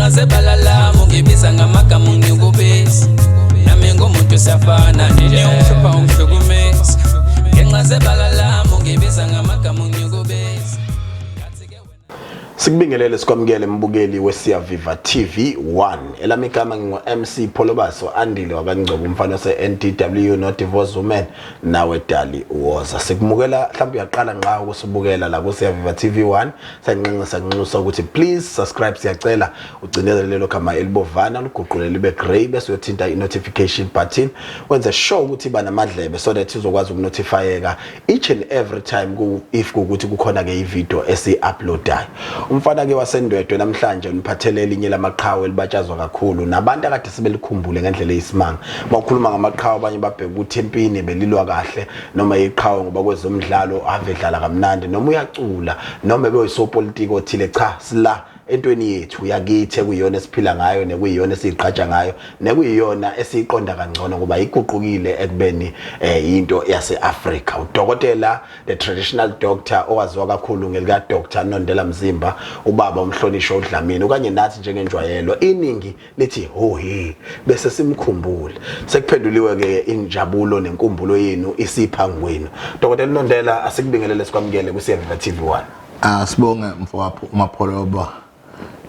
Ngenxa zebala lami ungibiza ngamagama ungikubisa. Nami ngumuntu siyafana nje ungihlupha ungihlukumeza. Ngenxa zebala lami ungibiza ngamagama ungikubisa. Sikubingelele sikwamukele mbukeli weSiyaviva TV 1. Elami igama ngingu MC Pholobaso Andile wakaNgcobo umfana wase NDW no Divorce Woman nawe Dali Woza. Sikumukela mhlawumbe uyaqala nqa ukusibukela la kuSiyaviva TV 1. Siyanxenxa siyanxusa ukuthi please subscribe, siyacela ugcinezele lelo gama elibovana liguqule libe grey bese uyothinta i-notification button, wenze sure ukuthi iba namadlebe so that uzokwazi ukunotifyeka each and every time ku if kukuthi kukhona ke ivideo esi-uploadayo. Umfana ke waseNdwedwe namhlanje uniphathele elinye lamaqhawe elibatshazwa kakhulu nabantu akade sebelikhumbule ngendlela eyisimanga. Mawukhuluma ngamaqhawe abanye babheka ukuthi empini belilwa kahle noma iqhawe ngoba kwezomdlalo ave edlala kamnandi noma uyacula noma ebeyisopolitiki othile. Cha, sila entweni yethu yakithi ekuyiyona esiphila ngayo nekuyiyona esiyigqaja ngayo nekuyiyona esiyiqonda kangcono ngoba iguqukile ekubeni into yase-Afrika. Udokotela, the traditional doctor owaziwa kakhulu ngelika Dr Nondela Mzimba, ubaba umhlonishwa uDlamini, okanye nathi njengenjwayelo iningi lithi ho he bese simkhumbule. Sekuphenduliwe ke injabulo nenkumbulo yenu isipha ngwenu. Dokotela Nondela, asikubingelele sikwamukele kuSiyaviva TV 1. Asibonge mfowapho uMapholoba,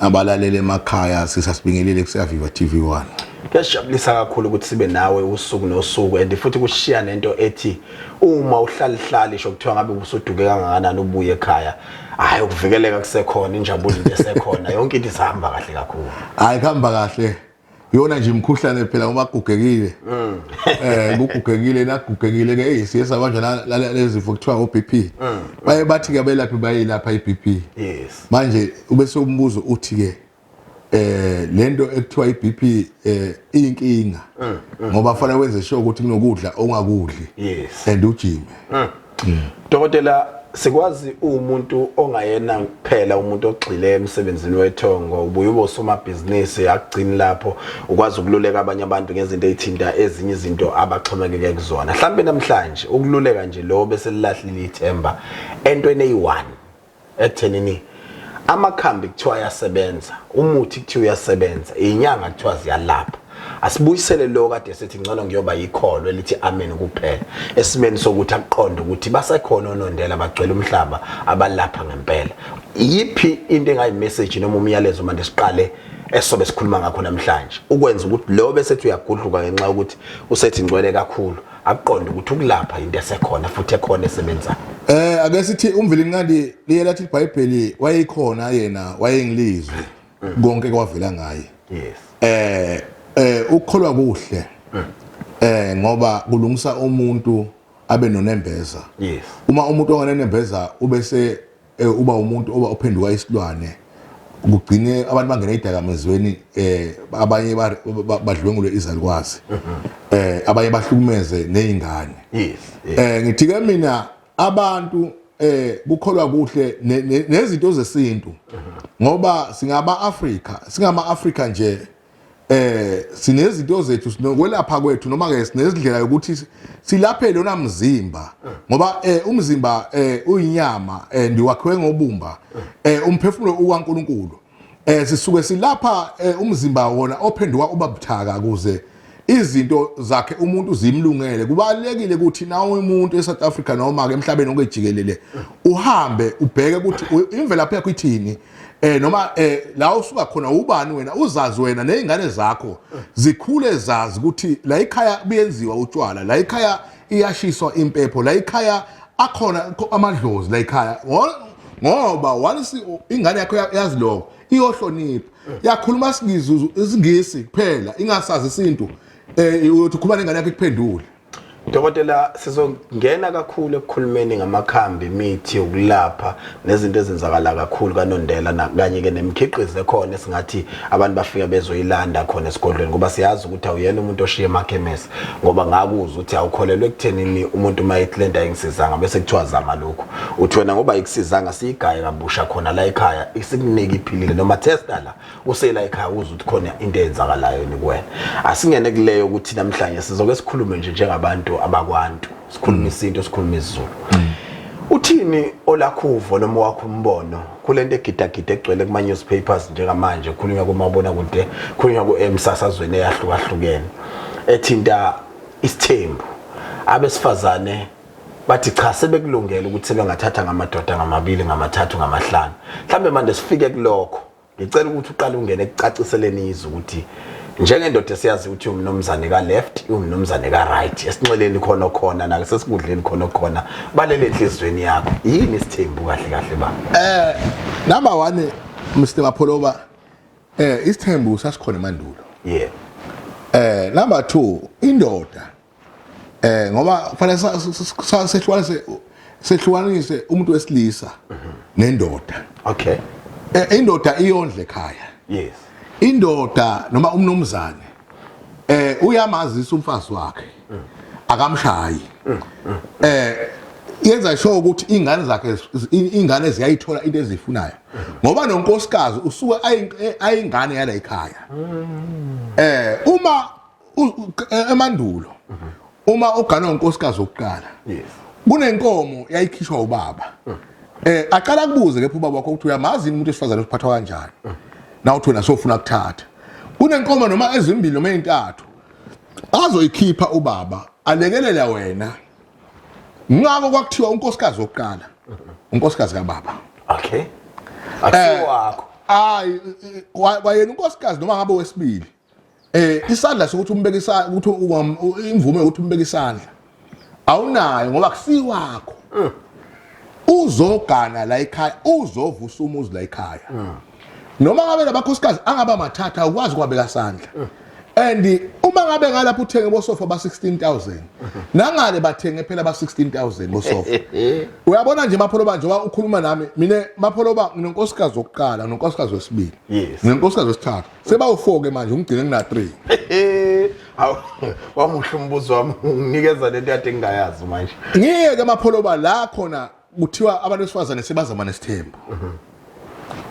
abalaleli emakhaya sisasibingelele kuSiyaviva TV 1. Kuyasijabulisa kakhulu ukuthi sibe nawe usuku nosuku and futhi kushiya nento ethi uma uhlala hlala isho kuthiwa ngabe ubusuduke kangakanani ubuye ekhaya, hayi ukuvikeleka kusekhona, injabulo into esekhona, yonke into isahamba kahle kakhulu. Hayi, kuhamba kahle. Yona nje imkhuhlane phela ngoba kugugekile. Kugugekile nagugekile ke hey siye sabanjwa lezi zifo kuthiwa o-BP. Baye bathi ke abelaphi bayilapha i-BP. Manje ubese umbuzo uthi ke lento ekuthiwa i-BP iyinkinga ngoba fanele wenze sure ukuthi kunokudla ongakudli and ujime. Dokotela, sikwazi umuntu ongayena kuphela umuntu ogxile emsebenzini wethongo, ubuye ube usomabhizinisi, akugcini lapho, ukwazi ukululeka abanye abantu ngezinto ezithinta ezinye izinto abaxhomekeke kuzona. Mhlambe namhlanje ukululeka nje lo bese lilahlile ithemba entweni eyi-1 ekuthenini amakhambi kuthiwa ayasebenza, umuthi kuthiwa uyasebenza, inyanga kuthiwa ziyalapha. Asibuyisele lo kade sithi ngcono ngiyoba yikholo elithi amen kuphela esimeni sokuthi akuqonde ukuthi basekhona onondela bagcwele umhlaba abalapha ngempela. Yiphi into engayimessage noma umyalezo manje siqale esobe sikhuluma ngakho namhlanje ukwenza ukuthi lo bese uyagudluka ngenxa yokuthi usethi ngcwele kakhulu akuqonde ukuthi ukulapha into esekhona futhi ekhona esebenzayo? Ake sithi uMvelinqangi liye lathi iBhayibheli wayekhona yena wayengilizwe konke kwavela ngaye. Ukukholwa kuhle ngoba kulungisa umuntu abe nonembeza. Uma umuntu onganenembeza ubese uba umuntu oba uphenduka isilwane, kugcine abantu bangena idakamizweni, abanye badlwengulwe izalukwazi, abanye bahlukumeze nezingane. Ngithi ke mina abantu kukholwa kuhle nezinto zesintu ngoba singaba Africa, singama Africa nje, sinezinto zethu, sinokwelapha kwethu noma ke sinezindlela yokuthi silaphe lona mzimba ngoba umzimba uyinyama ndiwakhiwe ngobumba, umphefumulo ukaNkuluNkulu. Sisuke silapha umzimba wona ophenduka uba buthaka kuze izinto zakhe umuntu zimlungele. Kubalekile ukuthi nawe umuntu eSouth Africa noma ke emhlabeni wonke jikelele uhambe ubheke ukuthi imvelaphi yakho ithini, noma la usuka khona ubani wena, uzazi wena nezingane zakho zikhule zazi ukuthi la ekhaya kuyenziwa utshwala, la ekhaya iyashiswa impepho, la ekhaya akhona amadlozi la ekhaya, ngoba once ingane yakho yazi lokho iyohlonipha. Yakhuluma isiNgisi kuphela ingasazi isintu, uyothi ukhuluma nengane yakho ikuphendule. Dokotela, sizongena kakhulu ekukhulumeni ngamakhambi, imithi ukulapha nezinto ezenzakala kakhulu kaNondela kanye ke nemikhiqizo ekhona esingathi abantu bafika bezoyilanda khona esigodlweni, ngoba siyazi ukuthi awuyena umuntu oshiye emakhemesi, ngoba ngakuzwa ukuthi awukholelwa ekuthenini umuntu uma ethi lento ayingisizanga bese kuthiwa zama lokhu, uthi wena ngoba ayikusizanga siyigaye kabusha khona la ekhaya isikunike iphilile noma testa la usela ekhaya uzwe ukuthi khona into eyenzakalayo yini kuwena. Asingene kuleyo ukuthi namhlanje sizoke sikhulume nje njengabantu abakwantu, sikhulume isintu, sikhulume isiZulu. Uthini olakhuvo noma wakho umbono kulento egidagida egcwele kuma newspapers njengamanje khulunywa kumabona kude khulunywa ku emsasazweni eyahlukahlukene ethinta isithembu abesifazane bathi cha sebekulungele ukuthi sebengathatha ngamadoda ngamabili ngamathathu ngamahlanu mhlambe manje sifike kulokho Ngicela ukuthi uqale ungene ekucaciseleni izwe ukuthi njengendoda esiyazi ukuthi umnumzane ka left umnumzane ka right esinxeleni khona khona nasesikudleni khona khona balele enhlizweni yakho yini isithembu kahle kahle ba Number 1 Mr Mapholoba isithembu sasikhona emandulo. Yeah. Number 2 indoda ngoba kufanele sehlukanise sehlukanise umuntu wesilisa nendoda. Okay. Indoda iyondle ekhaya. Yes. Indoda noma umnumzane uyamazisa umfazi wakhe. Akamshayi. Yenza sure ukuthi ingane zakhe ingane ziyayithola into ezifunayo. Ngoba nonkosikazi usuke ayingane yala ekhaya. Uma emandulo uma uganwa unkosikazi wokuqala yes kunenkomo yayikhishwa ubaba aqala kubuze kepha ubaba wakho ukuthi uyamazi umuntu wesifazane uphathwa kanjani na uthi wena sofuna kuthatha kunenkomo noma ezimbili noma ezintathu azoyikhipha ubaba alekelela wena ngakho kwakuthiwa unkosikazi wokuqala unkosikazi kababa. Okay, akusiwo wakho. Hayi, kwayena unkosikazi noma ngabe wesibili isandla sokuthi umbeke isandla ukuthi imvume yokuthi umbeke isandla awunayo ngoba kusiwakho. Uzogana la ekhaya, uzovusa umuzi la ekhaya. Noma ngabe labakhosikazi angaba mathatha awukwazi ukwabeka sandla. And uma ngabe ngalapho uthenge bosofa ba 16000 nangale bathenge phela ba 16000 bosofa. Uyabona nje Mapholoba nje ukhuluma nami mina Mapholoba nginonkosikazi wokuqala nonkosikazi wesibili. Yes. Nonkosikazi wesithathu. Sebawu4 ke manje ungigcine ngina 3. Hawu wamuhle umbuzo wami unginikeza lento yade ngingayazi manje. Ngiyeke Mapholoba la khona kuthiwa abantu besifazane sebazama nesithembu.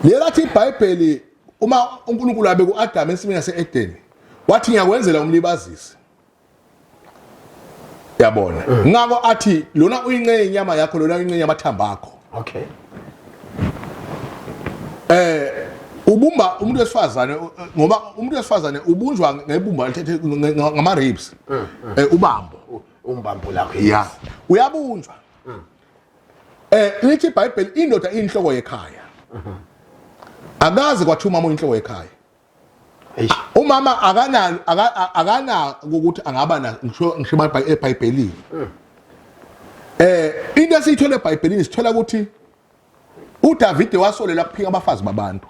Lelathi iBhayibheli uma uNkulunkulu abe kuAdam ensimini yaseEden wathi ngiyakwenzela umlibazisi. Yabona. Ngakho athi lona uyincenye yenyama yakho lona uyincenye yamathambo akho. Okay. Ubumba umuntu wesifazane ngoba umuntu wesifazane ubunjwa ngebumba lithethe ngama ribs. Ubambo. Umbambo lakho. Yeah. Uyabunjwa. Lithi iBhayibheli indoda inhloko yekhaya. Akaze kwathi umama uyinhloko yekhaya. Umama akana akana ukuthi angaba na ngisho ngisho eBhayibhelini. Into esiyithola eBhayibhelini sithola ukuthi uDavide wasolelwa kuphika abafazi babantu.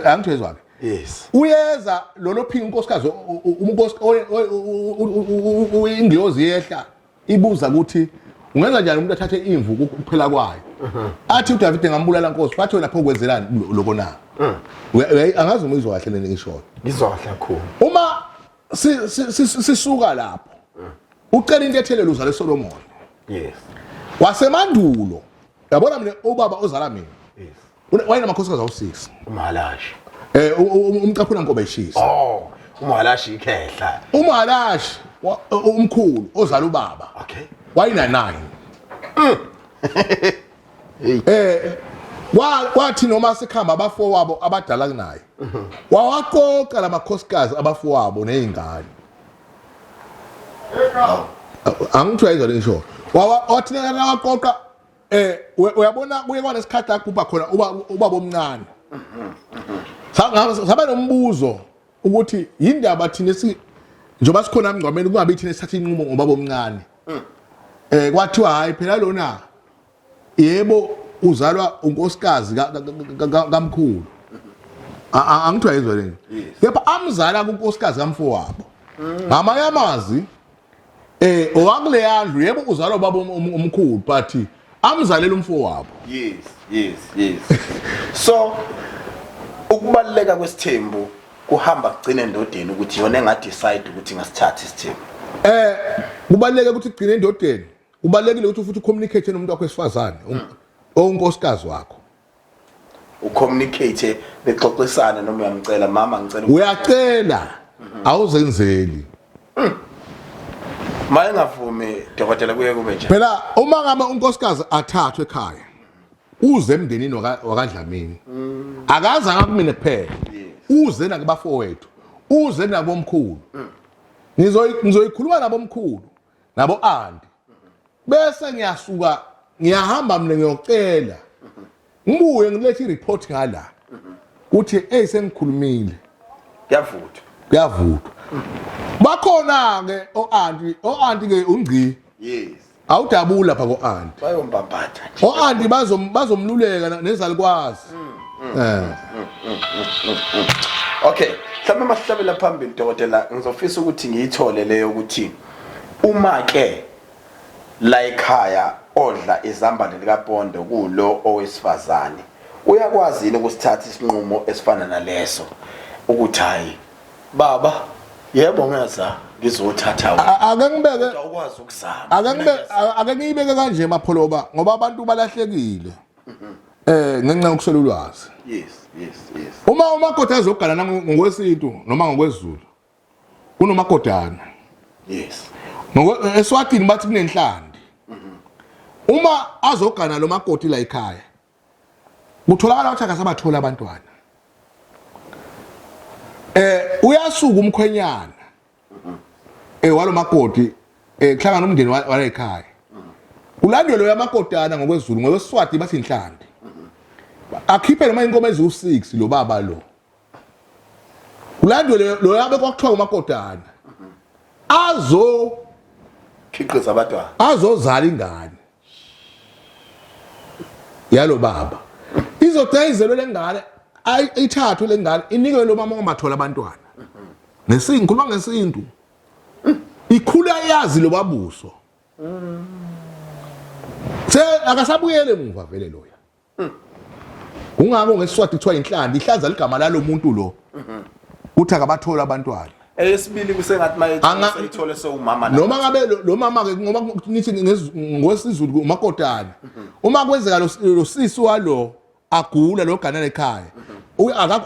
Angithezwa ke. Yes. Uyeza lolo phika unkosikazi umnkosi ingilozi yehla ibuza ukuthi ungenza njani umuntu athathe imvu kuphela kwayo. Athi uDavide ngambulala nkosi, wathi wena pho kwenzelani lokho na? Angazi uma izwa kahle lento ngishoyo. Ngizwa kahle kakhulu. Uma sisuka lapho ucela into ethelelo uzale Solomon. Yes. Wasemandulo yabona mina ubaba ozala mina. Yes. Wayenamakhosikazi awu6. Umhalashi. Umcaphuna nkobe ishisa. Oh, umhalashi ikhehla. Umhalashi umkhulu ozala ubaba. Okay. Wayena 9. Kwathi noma sikhamba abafowabo abadala kunaye. Wawaqoqa lamakhosikazi abafowabo nezingane. Angithiwa izolo ngisho. Wathi waqoqa uyabona kuye kwanesikhathi akubhubha khona ubaba omncane. Saba nombuzo ukuthi yindaba thina si njengoba sikhona emngcwabeni kungabi thina esithatha inqumo ngobaba omncane. Kwathiwa hayi phela lona yebo uzalwa unkosikazi kamkhulu. Angithiwa yizwa leni. Kepha amzala kunkosikazi kamfowabo. Ngamanye amazwi owakuleya ndlu yebo uzalwa ubaba omkhulu but amzalela umfowabo. Yes, yes, yes. So ukubaluleka kwesithembu kuhamba kugcine endodeni ukuthi yona engadecide ukuthi ngasithatha isithembu. Kubaluleke ukuthi kugcine endodeni. Kubalulekile ukuthi futhi ucommunicate nomuntu wakho wesifazane, onkosikazi wakho. Ucommunicate bexoxisana noma uyamcela mama ngicela uyacela awuzenzeli. Mayengavumi dokotela kuye kube njani? Phela uma ngabe unkosikazi athathwe ekhaya uze emndenini wakaDlamini. Akaze ngakumina kuphela. Uze nakubafowethu, uze nabomkhulu. Ngizoyikhuluma nabomkhulu, nabo anti. Bese ngiyasuka ngiyahamba mina ngiyocela. Ngibuye ngilethe i-report ngala. Kuthi hey sengikhulumile. Kuyavuthwa. Kuyavuthwa. Bakhona ke o-anti, o-anti ke ungci. Yes. Awudabula lapha ko-anti. Bayombambatha nje. O-anti bazomluleka nezalukwazi. Eh. Okay, mhlawumbe masihlabela phambili dokotela ngizofisa ukuthi ngiyithole leyo ukuthi uma ke la ekhaya odla izambane likapondo kulo owesifazane uyakwazi yini ukusithatha isinqumo esifana naleso ukuthi hayi baba yebo ngeza ngizothatha wena Ake ngibeke kodwa ukwazi ukuzama ake ngibe ake ngiyibeke kanje mapholoba ngoba abantu balahlekile. Ngenxa yokuswela ulwazi. Yes, yes, yes. Uma umakoti azogana ngokwesintu noma ngokwesiZulu kunomakodana. Yes. ESwatini bathi kunenhlandi. Uma azogana lo makoti la ekhaya kutholakala ukuthi akasabathola abantwana. Uyasuka umkhwenyana walo makoti kuhlangana umndeni wala ekhaya. Kulandwe lo yamakodana ngokwesiZulu ngokwesiSwati bathi inhlandi. Akhiphe noma inkomo eziwu6 lo baba lo. Kulandwe lo yabe kwakuthiwa umakodana. Azo khiqiza abantwana. Azozala ingane. Yalo baba. Izodayizelwe lengane ayithathwe lengane inikwe lo mama ongathola abantwana. Ngesintu ngikhuluma ngesintu. Ikhula yazi lo babuso. Se akasabuyele emuva vele loya. Kungako ngeSiswati kuthiwa inhlandi ihlanza ligama lalomuntu lo. Kuthi akabathola abantwana. Eyesibili kusengathi mayithole sewumama noma ngabe lo mama ke ngoba nithi ngowesiZulu umakotana. Uma kwenzeka lo sisi walo agula lo ganana ekhaya.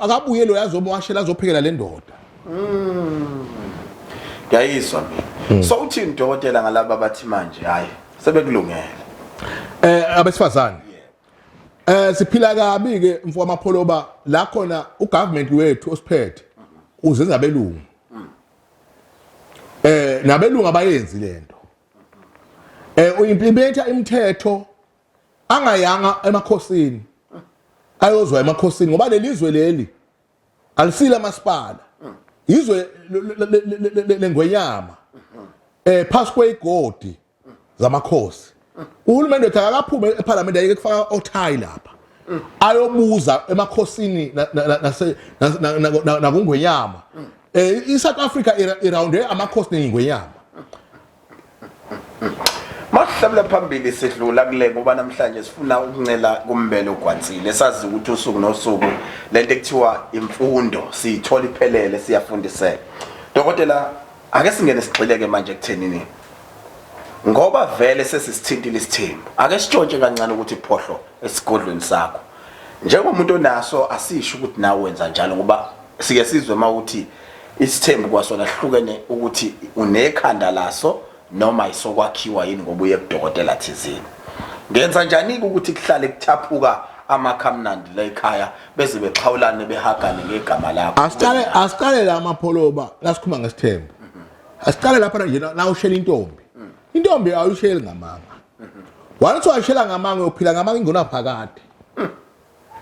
Akabuye lo yazomwashela azophekela le ndoda. Ngiyayizwa mina. So uthini dokotela ngalaba bathi manje hayi sebekulungele. Abesifazane. Siphila kabi ke mfo wamapholoba la khona ugovernment wethu osiphethe uzenza abelungu. Nabelungu abayenzi lento. Uimplementa imithetho angayanga emakhosini. Ayozwa emakhosini ngoba lelizwe leli alisile amasipala. Izwe lengwenyama. Phasi kweyigodi zamakhosi. Uhulumende wethu akaphume eParliament ayeke kufaka othayi lapha. Ayobuza emakhosini nase nakungwenyama. iSouth Africa irounde amakhosi nengwenyama. Masihlabela phambili sidlula kule ngoba namhlanje sifuna ukuncela kumbele ugwansile sazi ukuthi usuku nosuku lento ekuthiwa imfundo siyithola iphelele siyafundiseka. Dokotela ake singene sigxileke manje ekuthenini ngoba vele sesisithintile isithembu ake sitshontshe kancane ukuthi phohlo esigodlweni sakho njengomuntu onaso asisho ukuthi nawe wenza njalo ngoba sike sizwe mawuthi isithembu kwasona sihlukene ukuthi unekhanda laso noma isokwakhiwa yini ngoba uye kudokotela thizeni. Ngenza njani ukuthi kuhlale kuthaphuka amakhamnandi la ekhaya beze bexhawulane behagane ngegama lakho? Asiqale la mapholoba lasikhuluma ngesithembu. Asiqale lapha nje na ushela intombi. Intombi awuyisheli ngamanga. Wathi washela ngamanga uyophila ngamanga ingona phakade.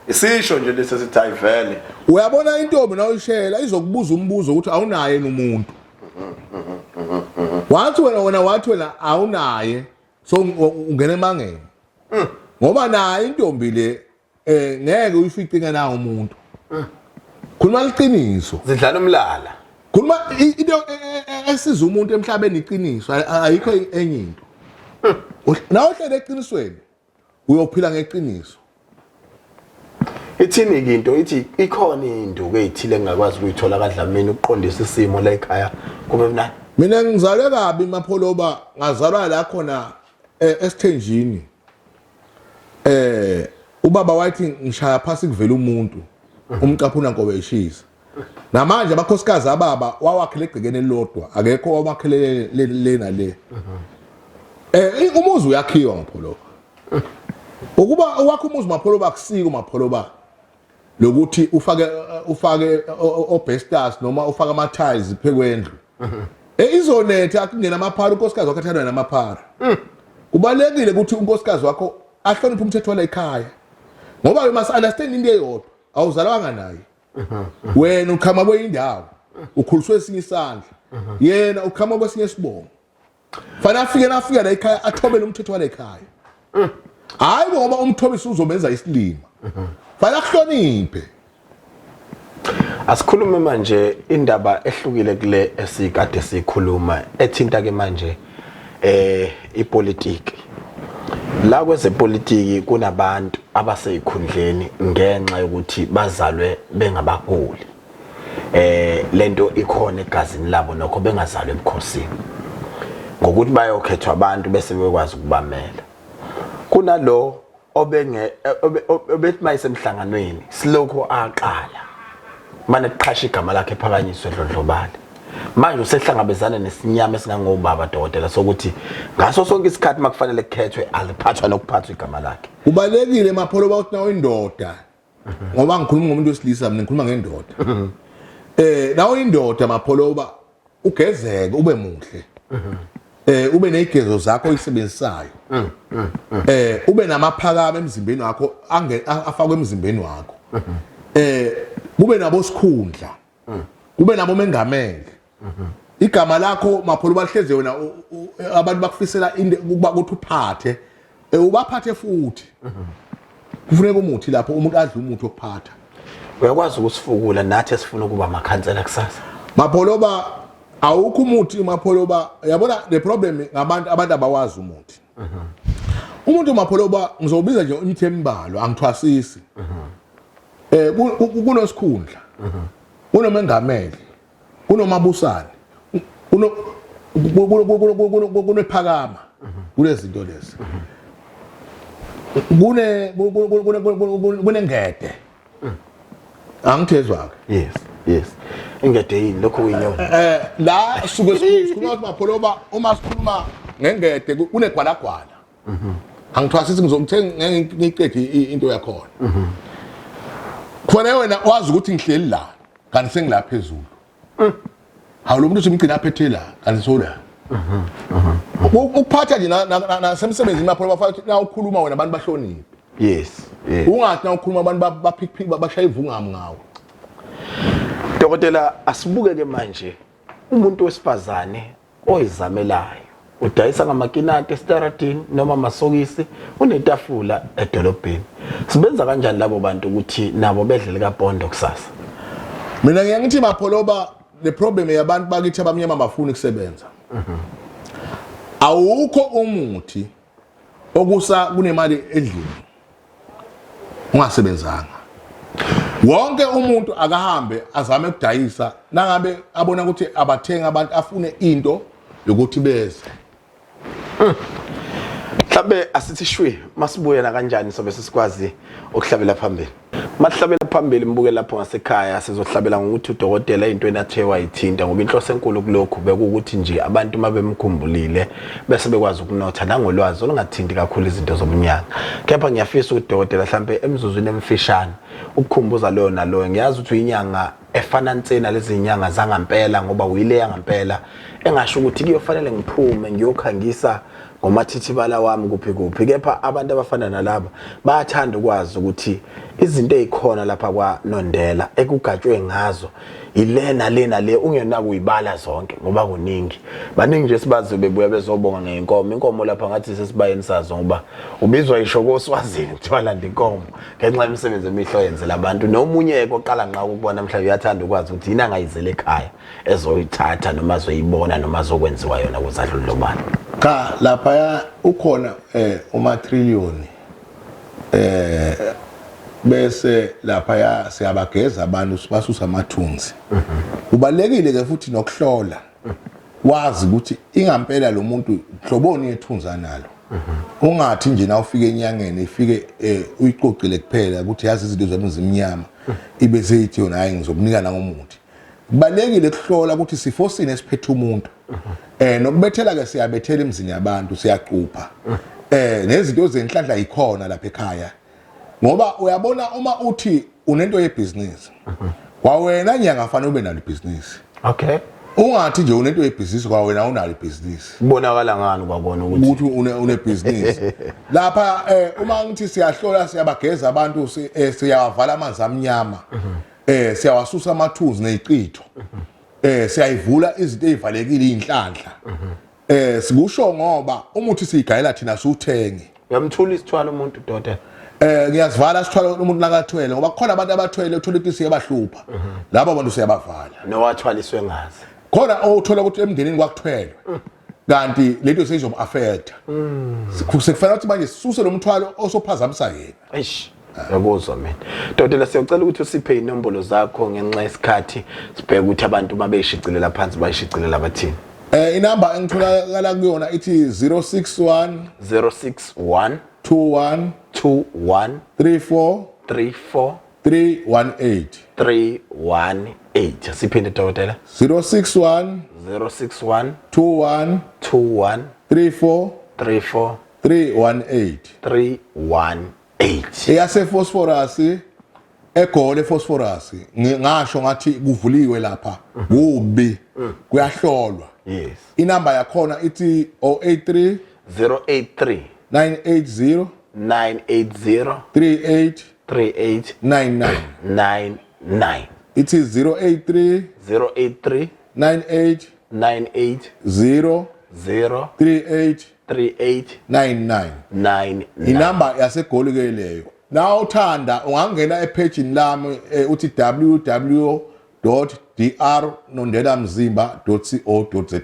Isisho nje lesi sithi ayivele. Uyabona intombi nawuyishela izokubuza umbuzo ukuthi awunaye umuntu. Wathi wena wathi wena awunaye so ungena emangeni. Ngoba naye intombi le ngeke uyifice na umuntu. Khuluma iqiniso. Zidlala umlala. Khuluma into esiza umuntu emhlabeni iqiniso ayikho enye into. Nawe uhlele eqinisweni uyophila ngeqiniso. Ithini ke into ithi ikhona induku ezithile engakwazi ukuyithola kaDlamini ukuqondisa isimo la ekhaya kube mnandi. Mina ngizalwe kabi mapholoba ngazalwa la khona esithenjini. Ubaba wathi ngishaya phasi kuvela umuntu umcaphuna nkobe ishisa. Namanje amakhosikazi ababa wawakhele egcekeni elilodwa, akekho owakhele le nale. Umuzi uyakhiwa Mapholoba. Ukuba owakho umuzi Mapholoba akusiko Mapholoba lokuthi ufake obestas noma ufake ama tiles phekwendlu. Izonetha akungena amaphara, unkosikazi wakho athandwa namaphara. Kubalekile ukuthi unkosikazi wakho ahloniphe umthetho wala ekhaya. Ngoba you must understand into eyodwa, awuzalwanga naye. Wena uqhama kweyindawo, ukhuliswe esinye isandla. Yena uqhama kwesinye isibongo. Fanele afike nafika la ekhaya athobele umthetho wala ekhaya. Hayi ngoba umthobisi uzomenza isilima. Fanele akuhloniphe. Asikhulume manje indaba ehlukile kule esikade sikhuluma ethinta ke manje ipolitiki. La kwezepolitiki kunabantu abaseyikhundleni ngenxa yokuthi bazalwe bengabaholi. Lento ikhona egazini labo nokho bengazalwe ebukhosini. Ngokuthi bayokhethwa abantu bese bekwazi ukubamela. Kunalo obenge obethi mayisemhlanganweni silokho aqala mane kuqhasha igama lakhe ephakanyiswe edlondlobale. Manje usehlangabezana nesinyama esingangobaba dokotela sokuthi ngaso sonke isikhathi makufanele kukhethwe aliphathwa nokuphathwa igama lakhe. Kubalekile Mapholoba ukuthi nawe indoda, ngoba ngikhuluma ngomuntu wesilisa mina ngikhuluma ngendoda. Nawe indoda Mapholoba ugezeke ube muhle. Ube nezigezo zakho oyisebenzisayo. Ube namaphakama emzimbeni wakho afakwe emzimbeni wakho. Kube nabo sikhundla. Kube nabo mengameli. Igama lakho Mapholoba lihleze wena abantu bakufisela into ukuba ukuthi uphathe, ubaphathe futhi. Kufuneka umuthi lapho umuntu adle umuthi wokuphatha. Uyakwazi ukusifukula nathi esifuna ukuba amakhansela kusasa. Mapholoba awukho umuthi Mapholoba, yabona the problem ngabantu, abantu abawazi umuthi. Umuntu Mapholoba ngizobiza nje imithi embalwa, angithwasisi. Kunosikhundla. Kunomengameli, kunomabusane, kunephakama kulezinto lezi. Kune kunengede. Angithezwa ke. Yes, yes. Ingede yini lokho kuyinyoni? La suke sikhuluma ukuthi Mapholoba uma sikhuluma ngengede kunegwalagwala. Angithwasisi ngizomthenga ngeke ngiyiqede into yakhona. Khona wena wazi ukuthi ngihleli la kanti sengila phezulu. Hawu lo muntu usimgcina aphethe la kanti sola. Ukuphatha nje nasemsebenzini Mapholoba bafana na ukhuluma wena abantu bahloniphe. Yes, yes. Ungathi na ukhuluma abantu baphikphik bashaya ivungamo ngawe. Dokotela asibuke ke manje umuntu wesifazane oyizamelayo udayisa ngamakinati estaradini noma amasokisi, unetafula edolobheni. Sibenza kanjani labo bantu ukuthi nabo bedle likapondo kusasa? Mina ngiye ngithi Mapholoba le problem yabantu bakithi abamnyama bafuna ukusebenza. Awukho umuthi okusa kunemali endlini ungasebenzanga. Wonke umuntu akahambe azame ukudayisa nangabe abona ukuthi abathenga abantu afune into yokuthi beze. Mhlambe asithi shwi masibuye na kanjani sobe sesikwazi ukuhlabela phambili. Masihlabela phambili mbuke lapho ngasekhaya sizohlabela ngokuthi udokotela into enathe wayithinta ngoba inhloso enkulu kulokhu bekuwukuthi nje abantu mabemkhumbulile bese bekwazi ukunotha nangolwazi olungathinti kakhulu izinto zobunyanga. Kepha ngiyafisa ukuthi dokotela mhlambe emzuzwini emfishane ukukhumbuza loyo naloyo, ngiyazi ukuthi uyinyanga efana nsena lezi nyanga zangampela ngoba uyile yangampela engasho ukuthi kuyofanele ngiphume ngiyokhangisa ngomathithibala wami kuphi kuphi, kepha abantu abafana nalaba bayathanda ukwazi ukuthi izinto ezikhona lapha kwaNondela ekugatshwe ngazo ilena lena le ungenako uyibala zonke ngoba kuningi. Baningi nje sibazi bebuya bezobonga ngeinkomo, inkomo lapha ngathi sesibayeni sazo ngoba ubizwa isho koswazini kuthiwa landa inkomo ngenxa yemisebenzi emihle oyenzela abantu. Nomunye oqala nqa ukubona mhlawumbe uyathanda ukwazi ukuthi yini angayizela ekhaya ezoyithatha noma azoyibona noma azokwenziwa yona ukuze adlondlobale. Cha, lapha ukhona uma trillion bese lapha siyabageza abantu sibasusa amathunzi. Kubalekile ke futhi nokuhlola wazi ukuthi ingampela lo muntu hloboni yethunzi analo. Ungathi nje na ufike enyangeni ifike uyicocile kuphela ukuthi yazi izinto zami zimnyama ibe seyithi yona hayi ngizokunika nangomuthi. Kubalekile ukuhlola ukuthi sifo sini esiphethe umuntu. Nokubethela ke siyabethela emzini yabantu, siyacupha. Nezinto zenhlanhla ikhona lapha ekhaya. Ngoba uyabona uma uthi unento yebhizinisi, kwawena nyanga fanele ube nalo ibhizinisi. Okay. Ungathi nje unento yebhizinisi kwawena unalo ibhizinisi. Kubonakala ngani kwakona ukuthi ukuthi unebhizinisi lapha? Uma ngithi siyahlola, siyabageza abantu, siyawavala amanzi amnyama, siyawasusa amathunzi nezichitho, siyayivula izinto ezivalekile, inhlanhla. Sikusho ngoba umuthi siyigayela thina, siwuthenge. Uyamthula isithwalo umuntu, dokotela? Ngiyasivala sithwala umuntu nakathwele, ngoba kukhona abantu abathwele uthola ukuthi siyabahlupha. Labo bantu siyabavala. Nowathwaliswe ngazi. Khona othola ukuthi emndenini kwakuthwelwe, kanti lento seyizomu-affecta. Sekufanele ukuthi manje sisuse lo mthwalo osophazamisa yena. Eish, ngiyakuzwa mina. Dokotela, siyacela ukuthi usiphe inombolo zakho ngenxa yesikhathi, sibheke ukuthi abantu babeyishicilela phansi, bayishicilela bathini. Inamba engitholakala kuyona ithi 061 061 21 21 34 34 318. 318. Siphinde, dokotela. 061 061 21 21 34 34 318. 318. Eyase Phosphorus, eGoli Phosphorus, ngasho ngathi kuvuliwe lapha, kubi kuyahlolwa. Inamba yakhona ithi 083 083 980 980 38 38 99. 99. Ithi 083 083 98 98 0 0 38 38 99. 99. Inamba yaseGoli ke leyo. Na uthanda ungangena ephejini lami, uthi www.drnondelamzimba.co.za.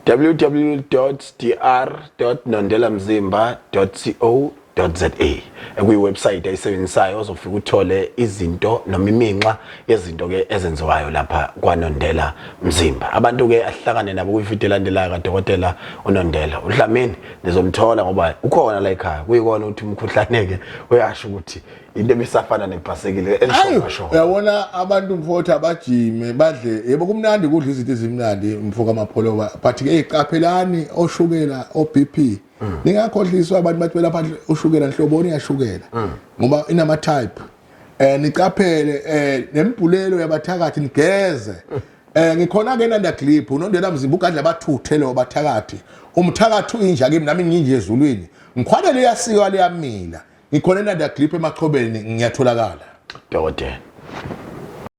www.dr.nondelamzimba.co.za ekuyi-website ayisebenzisayo, ozofika uthole izinto noma iminxa yezinto ke ezenziwayo lapha kwaNondela Mzimba. Abantu ke ahlangane nabo kwividiyo elandelayo kadokotela uNondela uDlamini, nizomthola ngoba ukhona la ekhaya. Kuyikona ukuthi umkhuhlane ke uyasho ukuthi into ebisafana nebhasekile elishobashoba. Uyabona abantu mfowethu abajime badle, yebo kumnandi kudla izinto ezimnandi mfo kaMapholoba, but ke qaphelani oshukela, o BP. Ningakhohliswa abantu bathi belapha ushukela nhloboni yashukela, ngoba inama type. Niqaphele nembhulelo yabathakathi, nigeze. Ngikhona ke nanda clip uNondela Mzimba ugadla abathuthe lo bathakathi. Umthakathi uyinja kimi, nami nginje ezulwini. Ngikhwanele iyasika liyamila. Ngikhona eNanda Clip eMachobeni, ngiyatholakala. Dokotela.